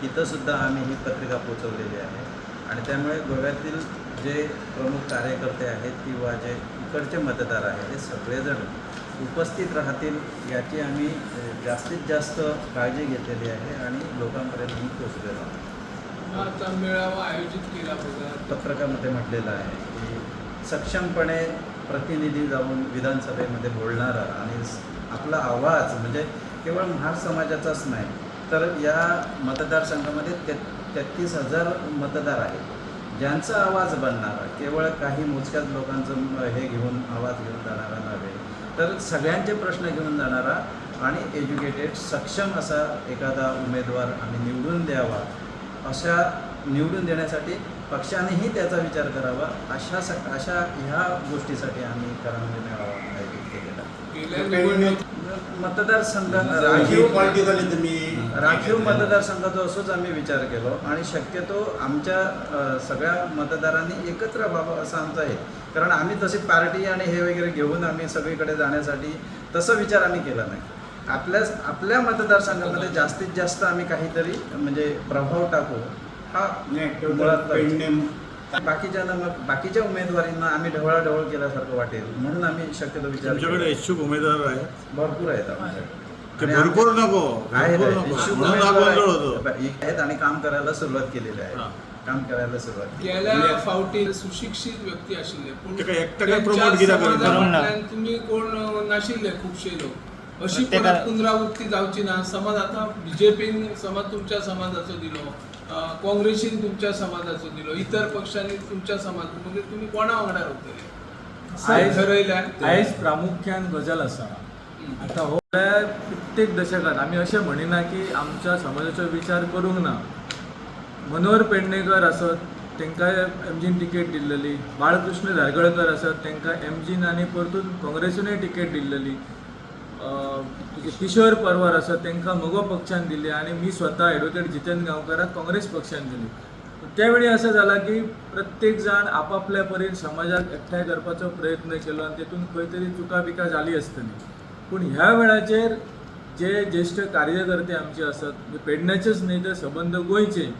तिथंसुद्धा आम्ही ही पत्रिका पोचवलेली आहे. आणि त्यामुळे गोव्यातील जे प्रमुख कार्यकर्ते आहेत किंवा जे इकडचे मतदार आहेत, ते सगळेजण उपस्थित राहतील याची आम्ही जास्तीत जास्त काळजी घेतलेली आहे आणि लोकांपर्यंत आम्ही पोचलेलो आहोत. आता मेळावा आयोजित केला बघा. पत्रकामध्ये म्हटलेलं आहे की सक्षमपणे प्रतिनिधी जाऊन विधानसभेमध्ये बोलणारा आणि आपला आवाज, म्हणजे केवळ महार समाजाचाच नाही, तर या मतदारसंघामध्ये 33,000 मतदार आहेत, ज्यांचा आवाज बनणारा, केवळ काही मोजक्याच लोकांचं हे घेऊन आवाज घेऊन जाणारा नव्हे, तर सगळ्यांचे प्रश्न घेऊन जाणारा आणि एज्युकेटेड, सक्षम असा एखादा उमेदवार आम्ही निवडून द्यावा. अशा निवडून देण्यासाठी पक्षानेही त्याचा विचार करावा, अशा ह्या गोष्टीसाठी आम्ही करांगणे मेळावा आयोजित केलेला. गेल्या निवडणूक मतदारसंघात राखीव राखीव पॉलिटिकली तुम्ही राखीव मतदारसंघाचा असंच आम्ही विचार केलो आणि शक्यतो आमच्या सगळ्या मतदारांनी एकत्र व्हावं असं आमचं आहे, कारण आम्ही तशी पार्टी आणि हे वगैरे घेऊन आम्ही सगळीकडे जाण्यासाठी तसा विचार आम्ही केला नाही. आपल्या आपल्या मतदारसंघामध्ये जास्तीत जास्त आम्ही काहीतरी म्हणजे प्रभाव टाकू हा मुळातला विचार. पेडणे बाकीच्यांना, मग बाकीच्या उमेदवारींना आम्ही ढवळाढवळ केल्यासारखं वाटेल म्हणून आम्ही शक्यतो विचार तुमच्याकडे केला. इच्छुक उमेदवार आहेत? भरपूर आहेत आमच्याकडे. ते आणि भरपूर नको. आहेत, भरपूर आहेत. नको इच्छुक म्हणून हा उमेदवार गोंधळ होतो. आहेत आणि काम करायला सुरुवात केलेली आहे. हां. काम करायला सुरुवात केली. गेल्या फावटी सुशिक्षित व्यक्ती आशिल्ले, पूण ताका एकट्याक काय त्यांच्या promote कित्याक करता? समाजातल्यान तुम्ही कोण नाशिल्ले खुबशे लोक. अशी परत पुनरावृत्ती जावची ना. समाज आता बीजेपीन समाज तुमच्या समाजाचो दिलो, काँग्रेसीन तुमच्या समाजाचो दिलो, इतर पक्षांनी तुमच्या समाज, मागीर तुमी कोणा वांगडा रावतले? ठरयल्यार आयज प्रामुख्यान गजाल आसा, आतां हो कित्येक दशकात आमी अशें म्हणिना की आमच्या समाजाचो विचार करूंक ना. मनोहर पेडणेकर आसत, तांकां एमजीन तिकेट दिल्लेली. बाळकृष्ण धारगळकर आसत, तांकां एमजीन आनी परतून काँग्रेसीनूय तिकेट दिल्लेली. तुजे किशोर परवार आसत, तांकां मगो पक्षान दिली आनी मी स्वता एडवोकेट जितेंद्र गांवकाराक काँग्रेस पक्षान दिली. त्या वेळी अशें जालां की प्रत्येक जाण आपापल्या परीन समाजाक एकठांय करपाचो प्रयत्न केलो आनी तेतून खंय तरी चुका बिका जाली आसतली. पूण ह्या वेळाचेर जे ज्येश्ठ कार्यकर्ते आमचे आसात, म्हणजे पेडण्याचेच न्हय तर सबंद गोंयचे,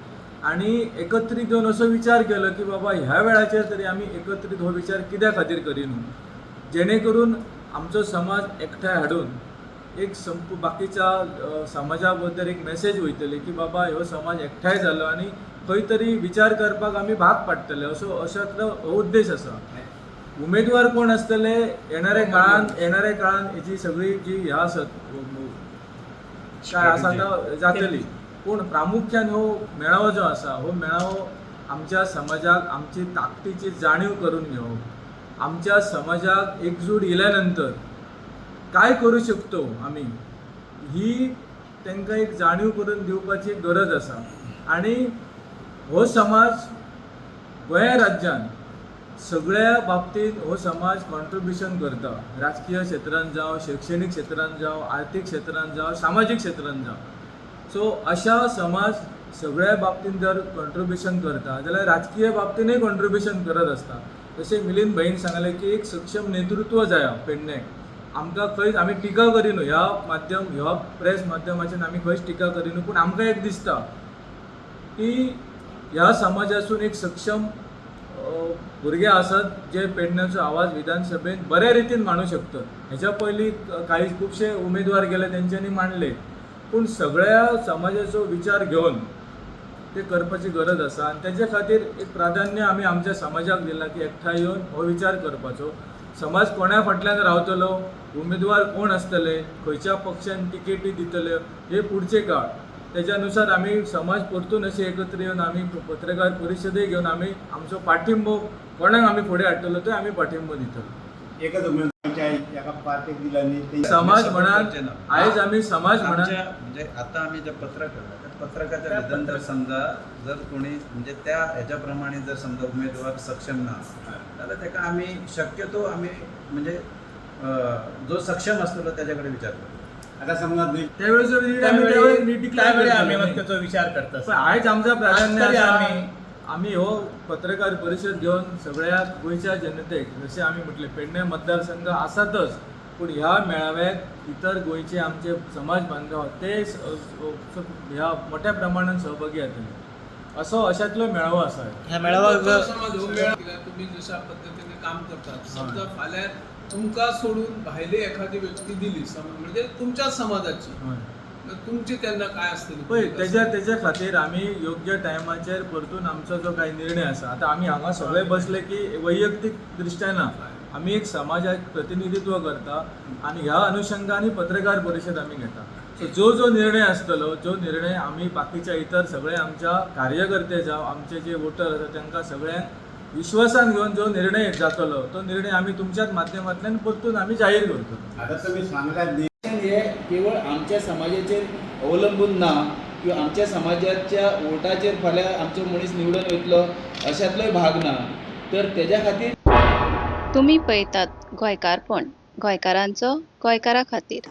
आनी एकत्रीत येवन असो विचार केलो की बाबा ह्या वेळाचेर तरी आमी एकत्रीत हो विचार कित्या खातीर करिनू, जेणे करून आमचो समाज एकठांय हाडून एक संप बाकीच्या समाजा बद्दल एक मेसेज वयतली की बाबा ह्यो समाज एकठांय जालो आनी खंय तरी विचार करपाक आमी भाग पाडटले, असो अशातलो हो उद्देश आसा. उमेदवार कोण आसतले येणाऱ्या काळान हेजी सगळी जी ह्या आसत काय आसा तो जातली. पूण प्रामुख्यान हो मेळावो जो आसा, हो मेळावो आमच्या समाजाक आमची ताकदीची जाणीव करून घेवप, आमच्या समाजाक एकजूट येयल्या नंतर काय करू शकतो आमी ही तांकां एक जाणीव करून दिवपाची गरज आसा. आनी हो समाज गोंया राज्यान सगळ्या बाबतींत हो समाज कॉन्ट्रिब्युशन करता, राजकीय क्षेत्रान जावं, शिक्षणीक क्षेत्रान जावं, आर्थीक क्षेत्रान जावं, सामाजीक क्षेत्रान जावं. सो अशा समाज सगळ्या बाबतींत जर कॉन्ट्रिब्युशन करता जाल्यार राजकीय बाबतीनूय कॉन्ट्रिब्युशन करत आसता. जशें मिलिंद भाईन सांगलें की एक सक्षम नेतृत्व जाय पेडण्याक. आमकां खंयच आमी टिका करिनू, ह्या माध्यम ह्या प्रेस माध्यमाच्यान आमी खंयच टिका करिनू, पूण आमकां एक दिसता की ह्या समाजासून एक सक्षम भुरगे आसात जे पेडण्याचो आवाज विधानसभेत बऱ्या रितीन मांडू शकतात. हेच्या पयलीं काही खुबशे उमेदवार गेले, तेंच्यांनी मांडले, पूण सगळ्या समाजाचो विचार घेवन ते करपाची गरज आसा. आनी तेजे खातीर एक प्राधान्य आमी आमच्या समाजाक दिलां की एकठांय येवन हो विचार करपाचो, समाज कोणा फाटल्यान रावतलो, उमेदवार कोण आसतले, खंयच्या पक्षान तिकेटी दितले, हे पुढचे काळ. तेच्या नुसार आमी समाज परतून अशे एकत्र येवन आमी पत्रकार परिशदय घेवन आमी आमचो पाठिंबो कोणाक आमी फुडें हाडटलो तो आमी पाठिंबो दितलो. एकच उमेदवाराच्या एका पार्टीक दिला न्ही ते समाज support म्हणान करचे ना. आयज आमी समाज म्हणान आमच्या म्हणजे आता आम्ही जे पत्रक काढलं, त्या पत्रकाच्या विधान जर समजा जर कोणी म्हणजे त्या ह्याच्याप्रमाणे जर समजा उमेदवार सक्षम ना जाल्यार ताका आमी शक्यतो आमी म्हणजे जो सक्षम आसतलो त्याच्याकडे विचार करतो. आता समजा न्ही त्यावेळेस आमी त्यावेळेस declare त्यावेळी आम्ही करतले. मग त्याचो विचार करता. पण आयज आमचा प्राधान्य आज तरी आसा, आमी आमी हो पत्रकार परिशद घेवन सगळ्या गोंयच्या जनतेक, जशें आमी म्हटलें, पेडणे मतदारसंघ आसातच. पूण ह्या मेळाव्याक इतर गोंयचे आमचे समाज बांधव ते ह्या मोठ्या प्रमाणान सहभागी जातले असो अशातलो मेळावो आसा. ह्या मेळाव्याक समाज हो मेळावा कित्याक तुम्ही जशा पद्दतीने काम करतात, समजा फाल्यां तुमकां सोडून भायली एखादी व्यक्ती दिली, म्हणजे तुमच्याच समाजाची, तर तुमची तेन्ना काय आसतली? पळय, तेज्या खातीर आमी योग्य टायमाचेर परतून आमचो जो कांय निर्णय आसा, आतां आमी हांगा सगळे बसले की वैयक्तीक दृश्ट्या ना, आमी एक समाजाक प्रतिनिधित्व करता आनी ह्या अनुशंगान पत्रकार परिशद आमी घेता. सो जो जो निर्णय आसतलो, जो निर्णय आमी बाकीच्या इतर सगळे आमच्या कार्यकर्ते जावं आमचे जे वोटर आसा तांकां सगळ्यांक विश्वासान घेवन जो निर्णय जातलो तो निर्णय आमी तुमच्याच माध्यमांतल्यान परतून आमी जाहीर करतलो. आता तुम्ही सांगलात न्ही. हे केवळ आमच्या समाजाचेर अवलंबून ना किंवा आमच्या समाजाच्या वोटाचेर फाल्यां आमचो मनीस निवडून वयतलो अशांतलोय भाग ना, तर तेज्या खातीर तुमी पळयतात गोंयकारपण, गोंयकारांचो गोंयकारा खातीर.